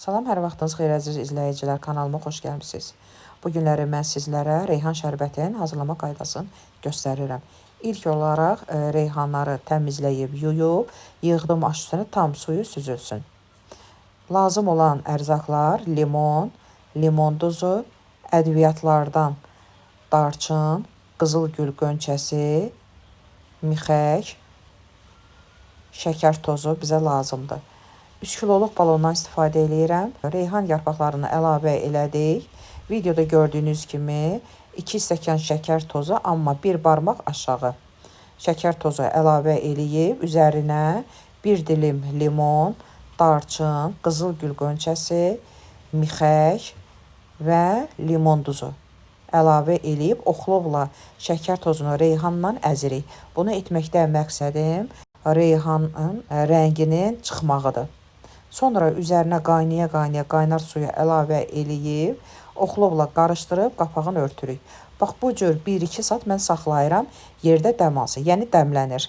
Salam, hər vaxtınız xeyir əziz izləyicilər, kanalıma xoş gəlmisiniz. Bu günləri mən sizlərə reyhan şərbətinin hazırlama qaydasını göstərirəm. İlk olaraq reyhanları təmizləyib, yuyub, yığdım aş üstünə tam suyu süzülsün. Lazım olan ərzaqlar limon, limon duzu, ədviyyatlardan darçın, qızıl gül qönçəsi, mixək, şəkər tozu bizə lazımdır. 3 kiloluq balondan istifadə eləyirəm. Reyhan yarpaqlarını əlavə elədik. Videoda gördüyünüz kimi 2 stəkan şəkər tozu, amma bir barmaq aşağı şəkər tozu əlavə eləyib üzərinə bir dilim limon, darçın, qızıl gül qönçəsi, mixək və limon duzu əlavə eləyib oxlovla şəkər tozunu reyhanla əzirik. Bunu etməkdə məqsədim reyhanın rənginin çıxmağıdır. Sonra üzərinə qaynaya-qaynaya qaynar suyu əlavə eləyib, oxlovla qarışdırıb qapağını örtürük. Bax bu cür 1-2 saat mən saxlayıram, yerdə dəm alsın, yəni dəmlənir.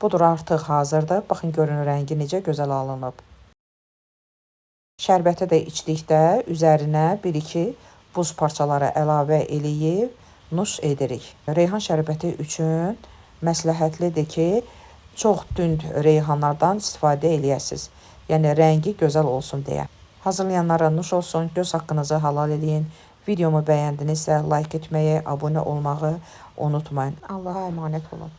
Budur artıq hazırdır. Baxın görün rəngi necə gözəl alınıb. Şərbəti də içdikdə üzərinə 1-2 buz parçaları əlavə eləyib nuş edirik. Reyhan şərbəti üçün məsləhətlidir ki, çox tünd reyhanlardan istifadə eləyəsiniz. Yəni rəngi gözəl olsun deyə. Hazırlayanlara nuş olsun, göz haqqınızı halal eləyin. Videomu bəyəndinizsə like etməyi, abunə olmağı unutmayın. Allaha əmanət olun.